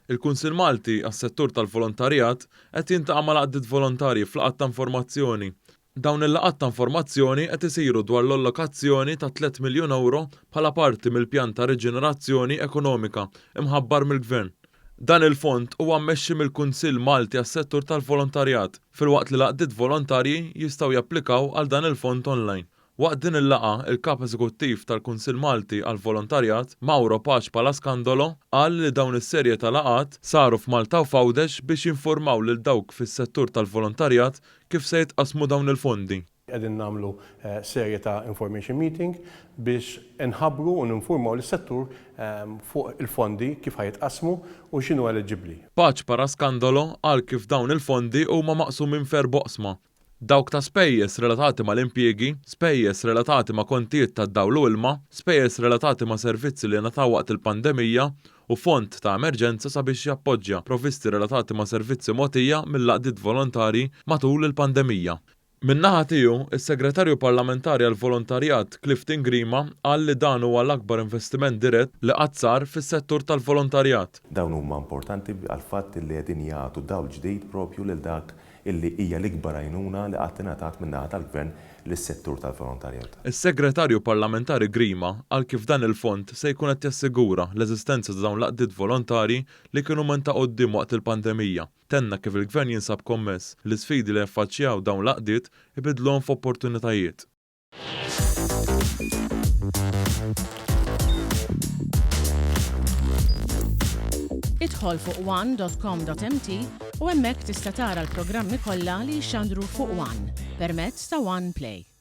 Il-Kunsill Malti għas-Settur tal-Volontarjat qed jiltaqa' mal-għaqdiet volontarji f'laqgħat ta' informazzjoni. Dawn il-laqgħat ta' informazzjoni qed isiru dwar l-allokazzjoni ta' tlett miljun ewro bħala parti mill-pjan ta' riġenerazzjoni ekonomika mħabbar mill-Gvern. Dan il-fond huwa mmexxi mill-Kunsill Malti għas-Settur tal-Volontarjat, filwaqt li l-għaqdiet volontarji jistgħu japplikaw għal dan il-fond online. Waqt din il-laqgħa, il-Kap Eżekuttiv tal-Kunsill Malti għall-Volontarjat, Mauro Pace Palascandolo, qal li dawn is-serje ta' laqgħat saru f'Malta u f'Għawdex biex jinfurmaw lil dawk fis-settur tal-volontarjat kif se jitqassmu dawn il-fondi. Qegħdin nagħmlu serje ta' information meeting biex inħabbru u ninfurmaw lis-settur fuq il-fondi kif ħa jitqassmu u x'inhu eliġibbli. Pace Parascandolo qal kif dawn il-fondi huma maqsumin f'erba' oqsma, Dawk ta' spejjeż relatati mal-impjiegi, spejjeż relatati ma' kontijiet tad-dawl u ilma, spejjeż relatati ma' servizzi li ngħataw waqt il-pandemija u fond ta' emerġenza sabiex jappoġġja provvisti relatati ma' servizzi mogħtija mill-għaqdiet volontarji matul il-pandemija. Min-naħa tiegħu, is-Segretarju Parlamentari għall-Volontarjat Clifton Grima qal li dan huwa l-akbar investiment dirett li qatt sar fis-settur tal-volontarjat. Dawn huma importanti għall-fatt li qegħdin jagħtu dawl ġdid propju lil dak illi hija l-ikbar għajnuna li qatt ingħatat min-naħa tal-Gvern lis-settur tal-volontarjat. Is-Segretarju Parlamentari Grima qal kif dan il-fond se jkun qed jassigura l-eżistenza ta' dawn l-għaqdiet volontarji li kienu minn ta' quddiem waqt il-pandemija. Tenna kif il-Gvern jinsab kommess li l-isfidi li jaffaċċjaw dawn l-għaqdiet ibiddluhom f'opportunitajiet. Idħol fuq one.com.mt u hemmhekk tista' tara l-programmi kollha li jixxandru fuq One permezz ta' One Play.